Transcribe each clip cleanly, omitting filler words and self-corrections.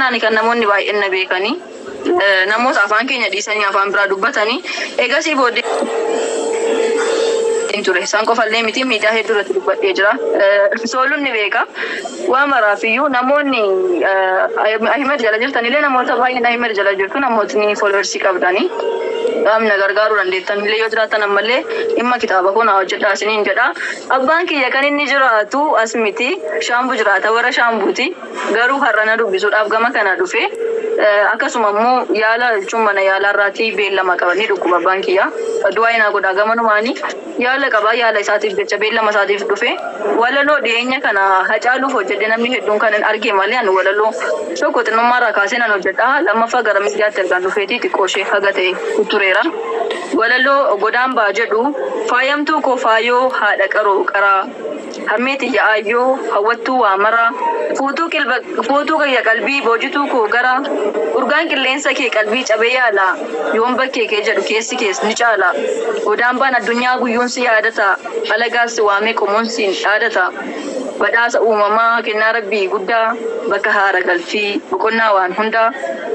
Kanaan kan namoonni baay'een na beekanii namoota afaan keenya dhiisanii afaan biraa dubbatanii eegasii booddee ture. Isaan qofallee miti, miidiyaa hedduu irratti dubbadhee jira. Sooluun ni beeka. Waan maraafiyyuu namoonni Ahmed jala jirtanillee, namoota baay'een Ahmed jala jirtu, namootni followersii qabdanii. Qaamni na gargaaruu dandeettan illee yoo jiraatan, ammallee dhimma kitaaba kun hojjedhaa isiniin jedha. Abbaan kiyya kan inni jiraatu as miti. Shaambuu jiraata, warra Shaambuuti. Garuu har'a na dubbisuudhaaf gama kana dhufe. Akkasuma immoo yaala jechuun mana yaalaarraatii beellama qaba, ni dhukkuba abbaan kiyya. Du'aa naa godhaa, gamanumaani yaala qaba, yaala isaatiif jecha beellama isaatiif dhufe. Walaloo dhiyeenya kana Hacaaluuf hojjedhe namni hedduun kan hin arge malee, ani walaloo tokko xinnummaarraa kaasee nan hojjedha. Lammaffaa gara miidiyaatti ergaan dhufeetii xiqqoo ishee haga ta'e tureera. Walaloo Godaan Baa jedhu: faayamtuu koo faayoo, haadha qaroo qaraa, harmee tiyya aayyoo, hawwattuu waa maraa, fuutuu kiyya qalbii, boojituu koo gara, urgaan qilleensa kee qalbii cabee yaala, yoon bakkee kee jedhu keessi kees ni caala. Godaan baan addunyaa guyyuun si yaadata, alagaas si waamee qomoon siin dhaadata. Badhaasa uumamaa, kennaa rabbii guddaa, bakka haara galfii, boqonnaa waan hundaa,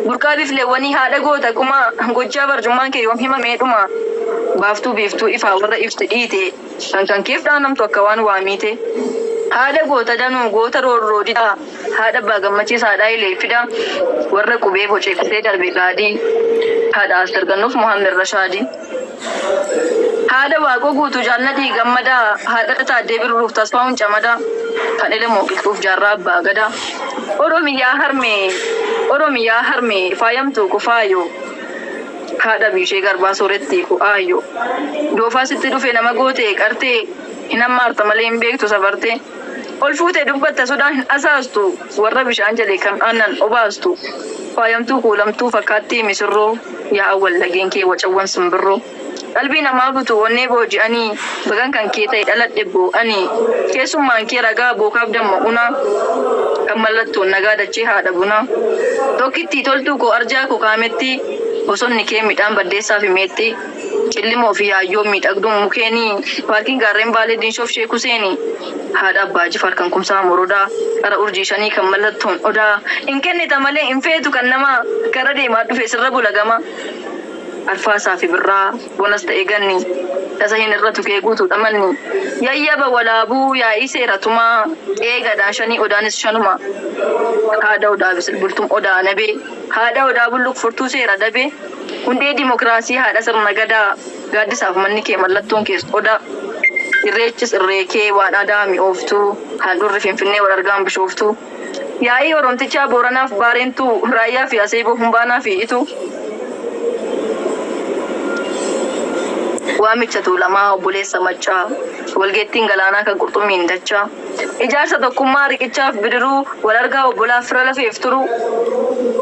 burqaa bifleewwanii, haadha goota kumaa, gochaa barjummaan kee yoom himamee dhuma. Baaftuu biiftuu ifaa warra ifti dhiite, kan kan keef dhaanamtu akka waan waamiite. Haadha goota danuu, goota roorroo didaa, haadha abbaa gammachiis, haadha ilee fida, warra qubee bocee kutee darbe gaadii, haadha Astargannuuf Muhammed Rashaadii. Haadha Waaqoo Guutuu, Jaallatii Gammadaa, haadha Taaddee Birruuf Tasfaa'uun Camadaa, kan Elemoo Qilxuuf Jaarraa Abbaa Gadaa. Oromiyaa harmee, Oromiyaa harmee, faayamtuu kufaayoo. Haadha biishee garbaa, sooretti ku'aayoo. Doofaa sitti dhufe nama gootee qartee, hin hammaarta malee hin beektu safartee. Ol fuutee dubbatta, sodaan hin asaastu, warra bishaan jedhe kan aannan obaastu. Faayamtuu kuulamtuu fakkaattii misirroo, yaa awwal lageen kee wacawwan simbirroo. Qalbii namaa butu onnee booji'anii, bagan kan kee ta'e dhaladhe boo'anii. Keessummaan kee ragaa bookaaf damma unaa, kan mallattoon nagaa dachee haadha bunaa. Tokkittii toltuu koo, arjaa koo kaametti, bosonni kee midhaan baddeessaa fi meexxii. Cillimoo fi yaayyoo miidhagduun mukeenii, paarkiin gaarreen Baalee Diinshoof Sheek Huseenii. Haadha Abbaa Jifaar kan Kumsaa Morodaa, qara urjii shanii kan mallattoon odaa. Hin kennita malee hin feetu kan namaa, kara deemaa dhufe sirra bula gama. Arfaasaa fi birraa bonas ta'e ganni, tasa hin irratu kee guutuudha manni. Yayyaba Walaabuu, yaa'ii seera tumaa, eegadaan shanii odaanis shanuma. Haadha Odaa Bisil Bultum, Odaa Nabee, haadha Odaa Bulluq, furtuu seera dabee. Hundee dimokiraasii, haadha sirna gadaa, gaaddisaaf manni kee mallattoon kees odaa. Irreechis irree kee, waan aadaa mi'ooftuu, handhuurri Finfinnee wal argaan Bishooftuu. Yaa'ii Oromtichaa Booranaaf Baareentuu, Raayyaa fi Aseeboo, Humbaanaa fi Ituu. Waamicha Tuulamaa, obboleessa Maccaa, walgeettiin galaanaa kan qurxummiin dachaa. Ijaarsa tokkummaa, riqichaaf bidiruu, wal argaa obbolaaf fira lafeef turuu.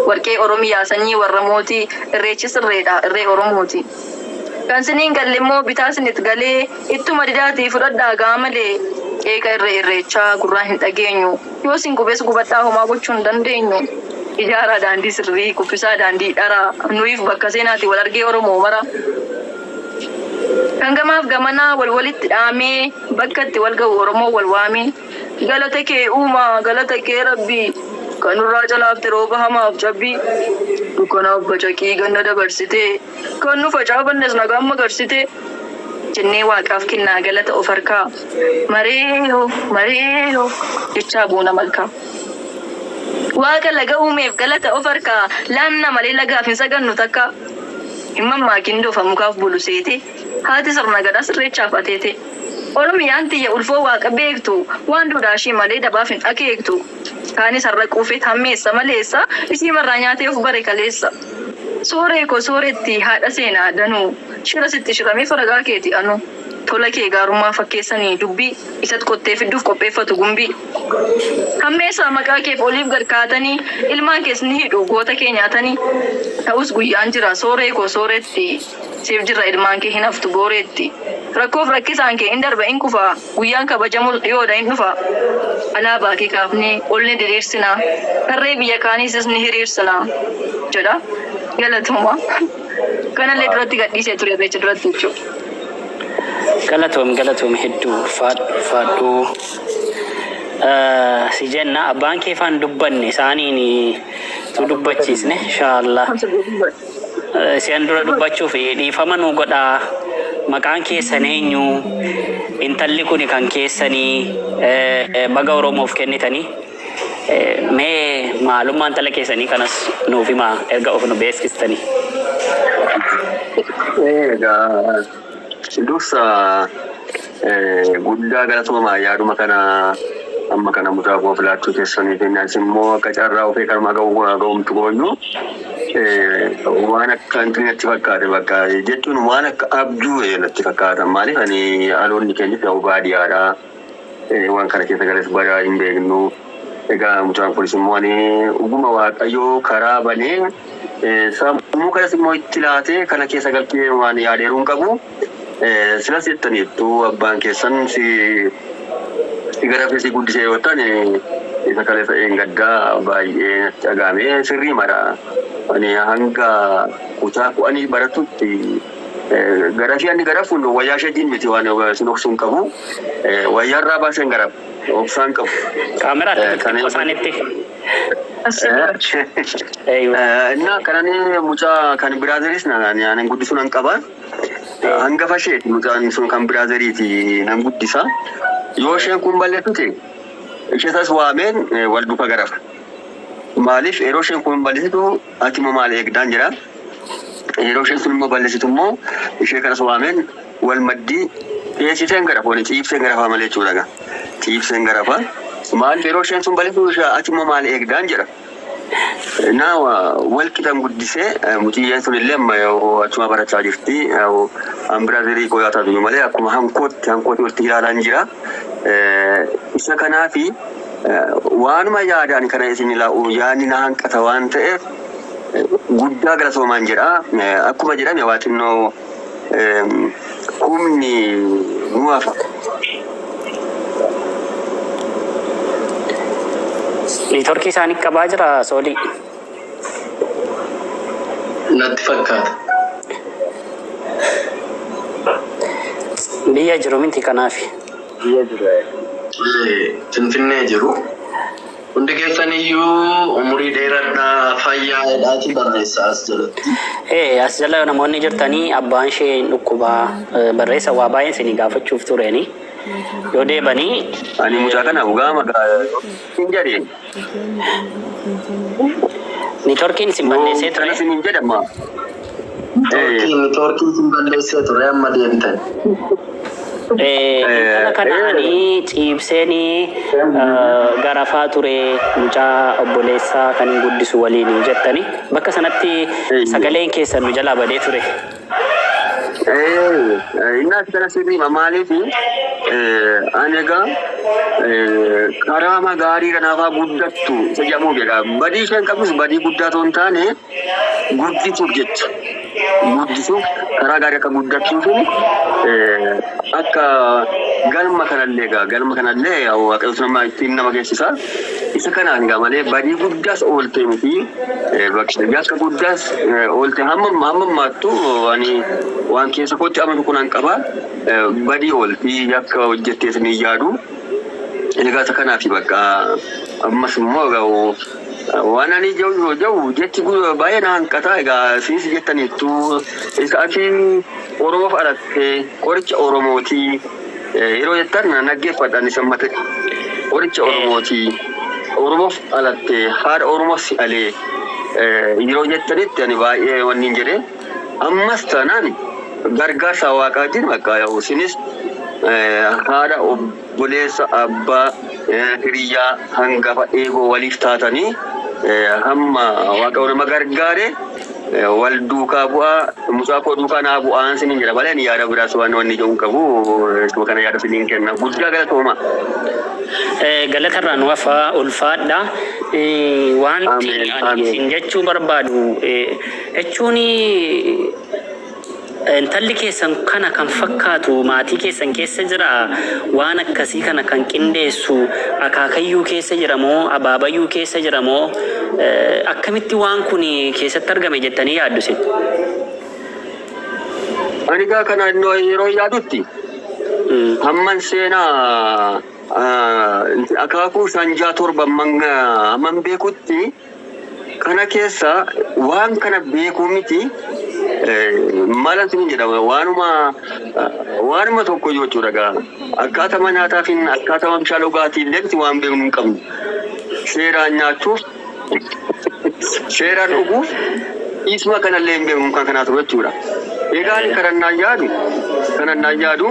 Warqee Oromiyaa, sanyii warra mootii, irreechis irreedha, irree Oromooti. Kan siniin galle immoo bitaa sinit galee, ittuma didaatii fudhadhaa gaa malee. Qeeqa irree irreechaa gurraan hin dhageenyu. Yoo sin gubes gubadhaa, homaa gochuu hin dandeenyu. Ijaaraa daandii sirrii, kuffisaa daandii dharaa, nuyiif bakka seenaati wal argee Oromoo mara. Kan gamaaf gamanaa wal walitti dhaamee, bakka itti wal ga'u Oromoo wal waamee. Galata kee uumaa, galata kee rabbii, kan nurraa calaafte rooba hamaaf cabbii. Dukkanaaf bacaqii ganna dabarsitee, kan nu facaafannes nagaan magarsitee. Jennee waaqaaf kennaa galata of harkaa. Mareehoo mareehoo jechaa buuna malkaa. Waaqa laga uumeef galata of harkaa, laanna malee lagaaf hin sagannu takka. Hin mammaakin dofa mukaaf bulu seete, haati sirna gadaa sirreechaaf ateete. Oromiyaan tiyya ulfoo waaqa beektu, waan duudhaa ishii malee dabaaf hin akeektu. Kaanis har'a quufeet hammeessa maleessa, ishii marraa nyaatee of bare kaleessa. Sooree koo sooretti, haadha seenaa danuu, shira sitti shiramee faragaa keeti anu. Tola kee gaarummaa fakkeessanii dubbii, isat qottee fidduuf qopheeffatu gumbii. Hammeessaa maqaa keef oliif gad kaatanii, ilmaan kees ni hidhu goota kee nyaatanii. Ta'us guyyaan jira, sooree koo sooretti, siif jirra, ilmaan kee hin haftu booreetti. Rakkoof rakkisaan kee in darba, in kufa, guyyaan kabajamus dhiyoodha, in dhufa. Alaabaa kee kaafnee ol ni diriirsina, tarree biyya kaaniisis ni hiriirsina jedha. Galatooma. Kanallee duratti gadhiisee ture, irreecha duratti jechuudha. Galatoom, galatoom, hedduu ulfaadhu, ulfaadhu. Si jenna, abbaan kee faan dubbanne isaaniin. guutuu dubbachiisne inshaallah. Isian dura dubbachuuf dhiifama nu godhaa. Maqaan keessan eenyu? Intalli kun kan keessanii baga Oromoof kennitanii. Mee maalummaa intala keessanii kanas nuuf himaa erga of nu beeksistanii. Egaa dursa guddaa galatoomaa yaaduma kana amma kana mucaa koo filachuu keessanii kennaanis immoo akka carraa ofii kanuma ga'umtu gooyyu waan akka inti natti fakkaate bakka jechuun waan akka abjuu natti fakkaata. Maaliif ani aloonni keenya ta'uu baadiyyaadha. Waan kana keessa gales badaa hin beeknu. Egaa mucaan kunis immoo ani dhuguma Waaqayyoo karaa banee sammuu kanas immoo itti laatee kana keessa galchee waan yaadeeruu hin qabu. Silas jettaniittu abbaan keessan si gara si guddisee yoo ta'an isa kaleessa gaddaa baay'ee natti dhagahame sirrii mara. Ani hanga kutaa kudhanii baratutti gara fi ani gara fuullu wayyaa isheetiin miti waan sin oksuu hin qabu. Wayyaa irraa baaseen gara oksaan qabu. Kaameraatti xiqqoo isaanitti. Innaa kanan mucaa kan biraazeris nan guddisu nan qaba. Hangafa isheeti mucaan sun kan biraazeriiti nan guddisa. Yoo isheen kun balleessite ishee tas waameen wal duukaa garafa. Maaliif yeroo isheen kun balleessitu ati immoo maal eegdaan jira. Yeroo isheen sun immoo balleessitu immoo ishee kanas waameen wal maddii dhiyeessiseen garafa wani ciibseen garafa malee jechuudha. Ciibseen garafa. Maaliif yeroo isheen sun balleessitu ati immoo maal eegdaan jira. Naa wal qixan guddisee muciyyeen sun illee amma achuma barachaa jirti. An biraazerii koo yaa taatu malee akkuma hankootti hankootti walitti ilaalaan jira. Isa kanaafi waanuma yaadaan kana isin ilaalu yaadni na hanqata waan ta'eef guddaa galatoomaan jedha. Akkuma jedhame waa xinnoo humni nu hafa. Neetworkii isaanii qabaa jira soolii. Natti fakkaata. Biyya jiru miti kanaaf. Biyya jiru. Finfinnee jiru. Hundi keessan iyyuu umurii dheeradhaa fayyaa jedhaati barreessaa as jalatti. As jala namoonni jirtanii abbaan ishee hin dhukkubaa barreessa waa baay'een isinii gaafachuuf tureeni. Yoo deebanii. Ani mucaa kana dhugaa maqaa hin jedheen. Neetworkiin isin balleessee ture. Kanas hin jedhama. Neetworkiin isin balleessee ture amma deebitan. Intala kana ani ciibseen garafaa ture mucaa obboleessaa kan hin guddisu waliin jettani. Bakka sanatti sagaleen keessan nu jalaa badee ture. Innas kana sirrii maaliif ani egaa karaa gaarii kanaafaa guddattu isa jedhamuuf jedha. Badii isheen qabus badii guddaa otoo hin taane guddisuuf jecha. Guddisuuf karaa gaarii akka guddattuuf akka galma kanallee egaa galma kanallee Waaqayyo nama ittiin nama geessisa. Isa kanaan egaa malee badii guddaas oolte miti. Yakka guddaas oolte hamma hammaattu ani waan keessa kootti amanu kunan qaba. Badii oolti yakka hojjettees ni yaadu. Egaa isa kanaaf bakka ammas immoo egaa waan ani jiru jiru jechi baay'ee na hanqata. Egaa isinis jettaniittu isa ati Oromoof dhalattee qoricha Oromootii yeroo jettan naggeeffadhaan isa mate qoricha Oromootii Oromoof dhalattee haadha Oromoof si alee yeroo jettanitti ani baay'ee wanni hin jedhee ammas taanaan gargaarsa waaqaatiin bakka yaa'u isinis haadha obboleessa abbaa hiriyyaa hangafa eegoo waliif taatanii hamma waaqa nama gargaare wal duukaa bu'aa mucaa koo duukaa naa bu'aan sinin jedha malee ani yaada biraas waan wanni jedhu hin qabu isuma kana yaada sinin kenna guddaa galatooma. Galatarraa nu hafaa ulfaadha. Wanti ani isin jechuu barbaadu jechuun intalli keessan kana kan fakkaatu maatii keessan keessa jira waan akkasii kana kan qindeessu akaakayyuu keessa jira moo abaabayyuu keessa jira moo akkamitti waan kun keessatti argame jettanii yaaddu isin? Ani egaa kana yeroo yaadutti hamman seenaa akaakuu sanjaa torba hamman beekutti Kana keessa waan kana beekuu miti, mala isin jedhama, waanuma tokko jechuudha gaa. Akkaatama nyaataa fi akkaatama bishaan dhugaatii illee miti waan beeknu hin qabnu. Seeraan nyaachuuf, seeraan dhuguuf isuma kanallee hin beeknu kan kanaa ture jechuudha. Egaa ani kadhannaan yaadu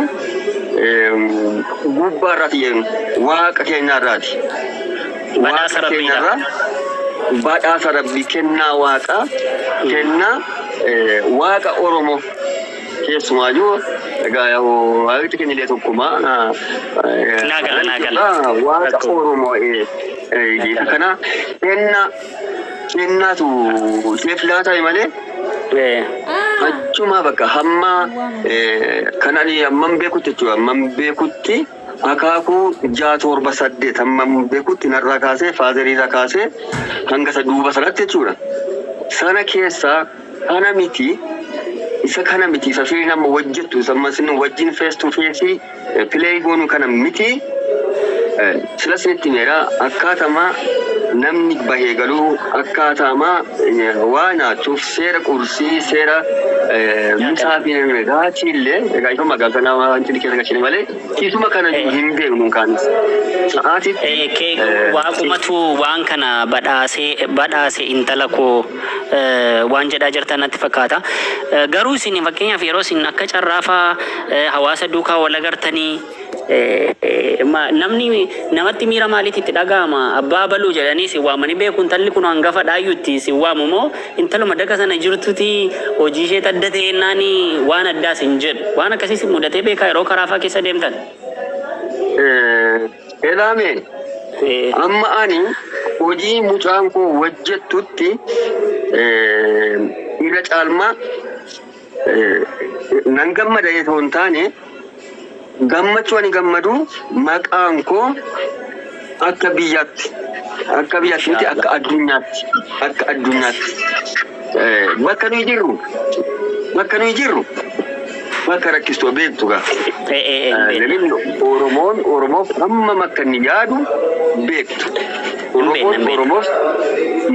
gubbaa irraati jennu waaqa keenya irraati. Badhaasa Waaqa keenya Rabbiidha. irraa badhaasa Rabbii, kennaa waaqaa, kennaa waaqa Oromoo keessumaayyuu egaa waaqni keenya illee tokkuma. Naa gala, naa gala. Waaqa Rakkoo. Oromoo isa kana kennaa kennaatu isheef laatame malee achuma bakka hamma kan ani hammam beekutti jechuudha, hammam beekutti akaakuu ja'a, torba, saddeet hammam beekutti narraa kaasee, fatheriirraa kaasee hanga isa duuba sanatti jechuudha. Sana keessaa kana miti, isa kana miti, isa firii nama wajjettu, isa amma isin wajjin face to face play goonu kana miti. Sila isinitti meera, akkaatama namni bahee galuu, akkaatama waa nyaachuuf, seera qursii, seera misaa fi raatii illee egaa ifa magaalaa kanaa wanti keessa galchine malee isuma kana hin beeknu kaanis. Sa'aatitti Kee waaqumatu waan kana badhaase intala koo waan jedhaa jirtan natti fakkaata. Garuu isin fakkeenyaaf yeroo isin akka carraafaa hawaasa duukaa wal agartanii namni namatti miira maaliitti itti dhaga'ama? Abbaa baluu jedhanii isin waamanii beeku, intalli kun hangafa dhaayyutti isin waamu moo intaluma daga sana jirtuti hojii ishee adda ta'e waan addaa isin jedhu, waan akkasii isin mudatee beekaa yeroo karaafaa keessa deemtan? Elaame, amma ani hojii mucaan koo hojjettutti irra caalmaa nan gammada otoo hin taane, gammachuu ani gammadu maqaan koo akka biyyaatti miti, akka addunyaatti bakka nuyi jirru bakka rakkistoo beektu gaa. Beekna. Namni Oromoon Oromoof hammam akka inni yaadu beektu. Hin beekna, Oromoon hin beekna. Oromoof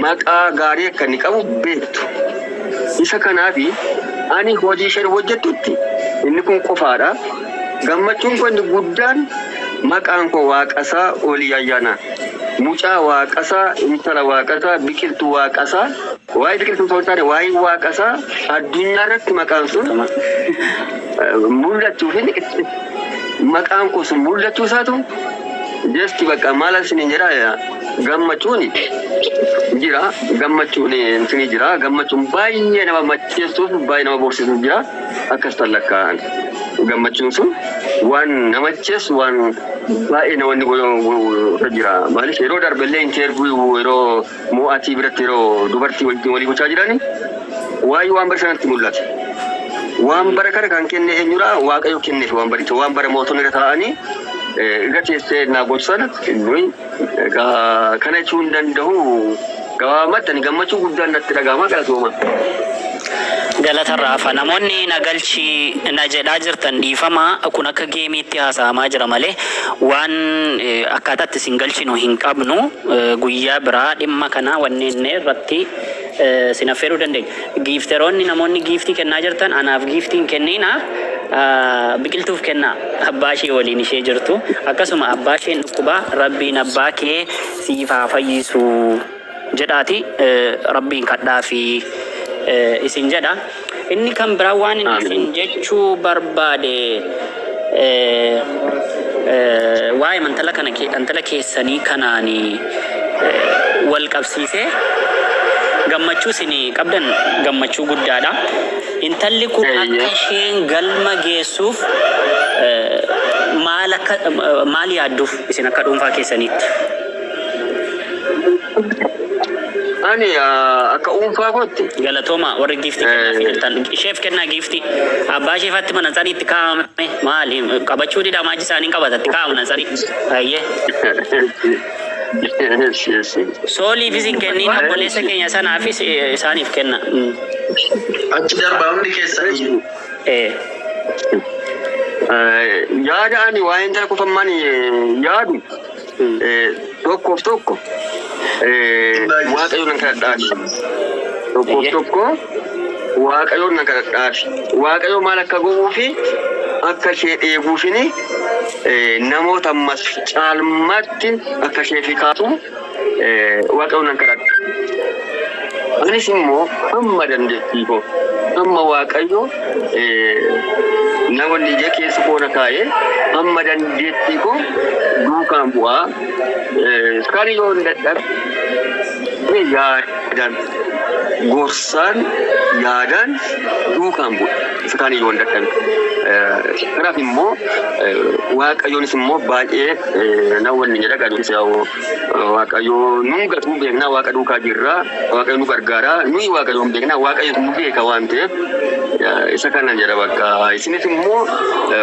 maqaa gaarii akka inni qabu beektu. Isa kanaafi ani hojii isheen hojjettutti inni kun qofaadha. Gammachuun koo inni guddaan maqaan koo Waaqasaa Olii Ayyaana. Mucaa Waaqasaa, intala Waaqasaa, biqiltuu Waaqasaa, waa'ee biqiltuu osoo hin taane waa'ee Waaqasaa addunyaa irratti maqaan sun mul'achuu fi maqaan koo sun mul'achuu isaatu just bakka maal isiniin jedhaa, gammachuun jira, gammachuun isinii jira, gammachuun baay'ee nama macheessuuf, baay'ee nama boorsiisuuf jira. Akkas tallakkaan gammachuun sun waan nama macheessu, waan baay'ee namoonni godhu jira. Maaliif, yeroo darbellee interview yeroo mo'atii biratti yeroo dubartii wajjin walii gochaa jirani waa'ee waan bara sanatti mul'ate. Waan bara kana kan kenne eenyudha? Waaqayyo kenneef waan baricha, waan bara mootonni irra taa'anii irra teessee naa gochsan nuyi egaa kana jechuu hin danda'u. Gabaabumatti ani gammachuu guddaan natti dhaga'ama, galatooma. Galatarraa hafa. Namoonni na galchii na jedhaa jirtan, dhiifama, kun akka gameiitti haasa'amaa jira malee waan akkaataatti isin galchinu hin qabnu. Guyyaa biraa dhimma kana wanneen irratti isin affeeruu dandeenya. Gifteroonni, namoonni giftii kennaa jirtan, anaaf giftiin kenniina, biqiltuuf kennaa, abbaa ishee waliin ishee jirtu. Akkasuma abbaa isheen dhukkubaa, Rabbiin abbaa kee siif haa fayyisu jedhaati Rabbiin kadhaa fi isin jedha. Inni kan biraa waan inni isin jechuu barbaade waa'ee intala kana intala keessanii kanaani wal qabsiisee gammachuu isin qabdan gammachuu guddaadha. Intalli kun akka isheen galma geessuuf maal akka maal yaadduuf isin akka dhuunfaa keessaniitti? Ani akka dhuunfaa kootti Galatooma warri giftii kennaa jirtan. Isheef kennaa giftii. Abbaa isheefatti mana itti kaa'ame maali? Qabachuu dida, maaji isaanii qabatatti kaa'amu manatsari. Baay'ee. Sooliifis hin kenniin, obboleessa keenya sanaafis isaaniif kenna. Achi darbaa hundi keessan iyyuu. Yaada ani waa'ee intala kofammaan yaadu tokkoof tokko Waaqayyo nan kadhadhaati. Tokkoof tokko Waaqayyoon nan kadhadhaati. Waaqayyo maal akka godhuu fi akka ishee eeguufini namoota ammas caalmaatti akka ishee fi kaatu Waaqayyoon nan kadhadha. Anis immoo hamma dandeettii koo hamma Waaqayyo namoonni ija keessa koo na kaa'ee hamma dandeettii koo duukaan bu'aa kan yoo hin dadhabne yaadaan gorsaan yaadaan duukaan bu'a. Isa kaan yoo hin dadhabne. Kanaaf immoo Waaqayyoonis immoo baay'ee namoonni jedha galuunis Waaqayyo nu gatuu beeknaa, Waaqa duukaa jirra, Waaqayyo nu gargaara, nuyi Waaqayyoon beeknaa, Waaqayyo nu beeka waan ta'eef isa kana jedha bakka. Isinis immoo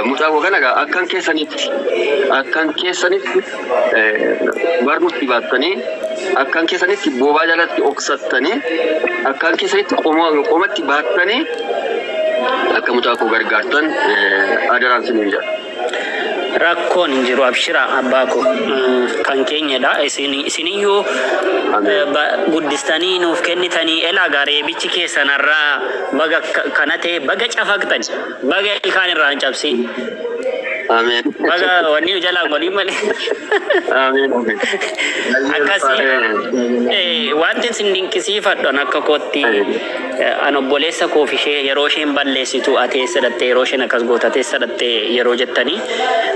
mucaa koo kana akkan keessanitti barnutti baattanii, akkan keessanitti boobaa jalatti oksattanii, akkan keessanitti qomatti baattanii akka mucaa koo gargaartan adaraan siniin jedha. Rakkoon hin jiru, abshira abbaa koo, kan keenyadha. Isiniyyuu guddistanii nuuf kennitanii elaa gareebichi keessanarraa baga kana ta'e, baga cafaqtan, baga ilkaan irraa hin cabsin. Ameen. Baga wanni nu jalaa godhin malee. Ameen. Akkasii wanti isin dinqisiifadhu an akka kootti an obboleessa koof ishee yeroo isheen balleessitu ati eessa dhattee, yeroo isheen akkas goote ati eessa dhattee yeroo jettanii,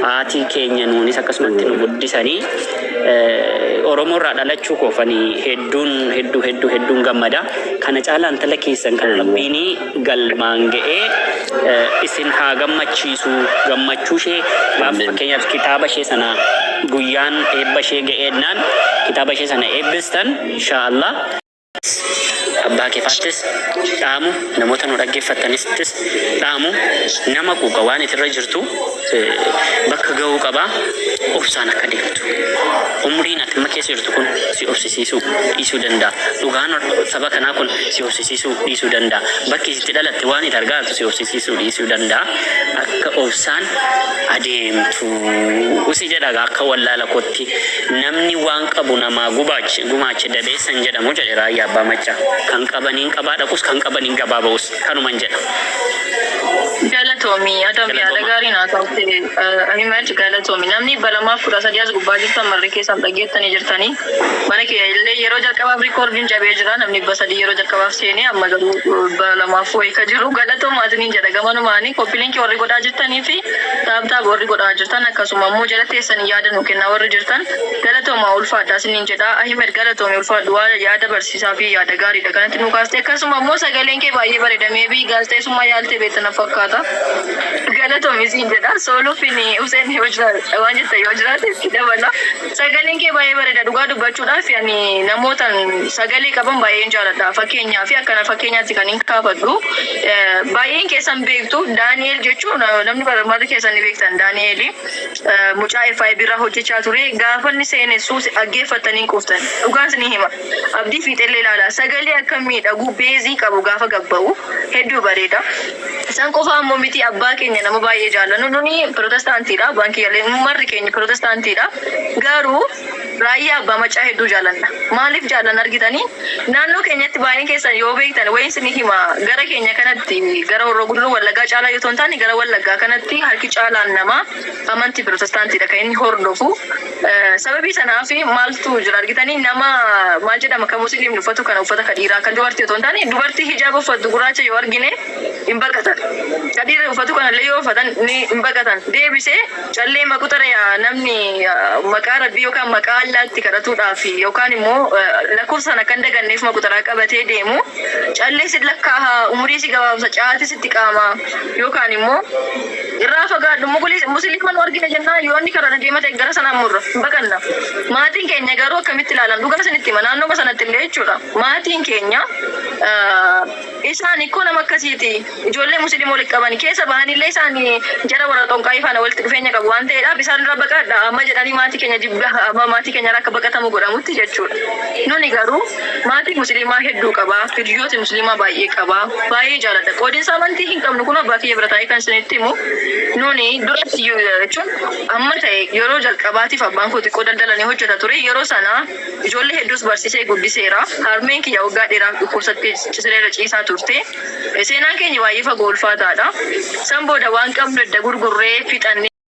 haati keenya nuunis akkasumatti nu guddisanii, Oromoo irraa dhalachuu koofanii hedduun hedduu hedduu hedduun gammada. Kana caalaa intala keessan kan Rabbiin galmaan ga'ee isin haa gammachiisu. Gammachuu ishee gaafa fakkeenyaaf kitaaba ishee sana guyyaan eebba ishee ga'eennaan kitaaba ishee sana eebbistan inshaallah. Abbaa keefaattis dhaamu, namoota nu dhaggeeffattanistis dhaamu, nama quuqa waan itirra jirtu bakka ga'uu qaba, obsaan akka deemtu. Umriin ati amma keessa jirtu kun si obsisiisuu dhiisuu danda'a. Dhugaan saba kanaa kun si obsisiisuu dhiisuu danda'a. Bakki itti dhalatte waan itti argaatu si obsisiisuu dhiisuu danda'a. Akka obsaan adeemtu usi jedha akka wallaala kootti, namni waan qabu namaa gumaache gumaache dabeessan jedhamu jedhe Raayyaa Abbaa Macaa. Kan qabaniin qabaa dhaqus, kan qabaniin gabaa ba'us, kanuman jedha. Galatoomi Adam, yaada Galatooma. gaarii naa taate. Ahimad, galatoomi. Namni 213 as gubbaa jirtan marri keessan dhaggeettanii jirtanii. Mana kee illee yeroo jalqabaaf riikoordiin cabee jira. Namni 300 yeroo jalqabaaf seenee, amma garuu 200 wayii ka jiru. Galatoomaa isiniin jedha gamanumaanii copy link warri godhaa jirtanii fi tap tap warri godhaa jirtan, akkasuma immoo jala teessanii yaada nu kennaa warri jirtan, galatoomaa, ulfaadhaa isiniin jedha. Ahimad, galatoomi, ulfaadhu, waa yaada barsiisaa fi yaada gaariidha kanatti nu kaaste. Akkasuma immoo sagaleen kee baay'ee bareedamee fi gaazexeessummaa yaaltee beektan na fakkaata. Galatoomi siin jedha. Sooluufin Hussein yoo jiraate, waan jette yoo jiraate itti dabala. Sagaleen kee baay'ee bareeda. Dhugaa dubbachuudhaaf ani namootaan sagalee qaban baay'een jaaladha. Fakkeenyaa fi akkana fakkeenyaatti kan hin kaafadhu. Baay'een keessan beektu, Daani'el jechuun namni marri keessan ni beektan Daani'eli. Mucaa FIB irraa hojjechaa ture. Gaafa inni seenessu dhaggeeffattanii hin quuftan. Dhugaan isinii hima. Abdii fiixellee ilaala. Sagalee akka miidhagu bass qabu gaafa gabba'u hedduu bareeda. Isaan qofa ammoo miti, abbaa keenya nama baay'ee jaallannu, nuni pirootestaantiidha. Abbaan kiyyaallee marri keenya pirootestaantiidha. Garuu Raayyaa Abbaa Macaa hedduu jaallanna. Maaliif jaallanna argitanii? Naannoo keenyatti baay'een keessan yoo beektan wayiin isinii hima, gara keenya kanatti, gara Horroo Guduruu Wallaggaa caalaa yoo ta'u hin taane, gara Wallaggaa kanatti harki caalaan namaa amantii pirootestaantiidha kan inni hordofu. Sababii sanaaf maaltu jira argitanii? Nama maal jedhama, kan musliimni uffatu kana, uffata kan dhiiraa, kan dubartii otoo hin taane, dubartii hijaaba uffattu gurraacha yoo argine hin baqatan. Kan dhiirri uffatu kanallee yoo uffatan ni hin baqatan. Deebisee callee maquxara namni maqaa Rabbii yookaan maqaa Allaatti kadhatuudhaaf yookaan immoo lakkoofsa sana kan daganneef maquxaraa qabatee deemu, callee si lakkaa'a, umurii si gabaabsa, caati sitti qaama yookaan immoo irraa fagaadhu. Musliima nu argina jennaan yoo inni karaa deema ta'e gara sanaan murra hin baqanna. Maatiin keenya garuu akkamitti ilaalan? Dhugaa isinitti hima, naannoo sanatti illee jechuudha. Maatiin keenya Isaan ikkoo nama akkasiiti. Ijoollee musliima walitti qaban keessa bahanillee isaan jara warra xonqaayii faana walitti dhufeenya qabu waan ta'eedhaaf isaan irraa baqadha. Amma jedhanii maatii keenya jibba amma maatii keenya irraa akka baqatamu godhamutti jechuudha. Nuni garuu maatii musliimaa hedduu qaba. Hiriyoota musliimaa baay'ee qaba. Baay'ee jaaladha. Qoodinsa amantii hin qabnu kun abbaa kiyya bira taa'ee kan isinitti himu. Nuni duratti jechuun amma ta'e yeroo jalqabaatiif abbaan koo xiqqoo daldalanii hojjeta ture. Yeroo sana ijoollee hedduus barsiisee guddiseera. Harmeen kiyya waggaa dheeraaf dhukkubsattee sireerra ciisaa turte. Seenaan keenya baay'ee fagoo ulfaataadha. San booda waan qabnu edda gurgurree fixannee.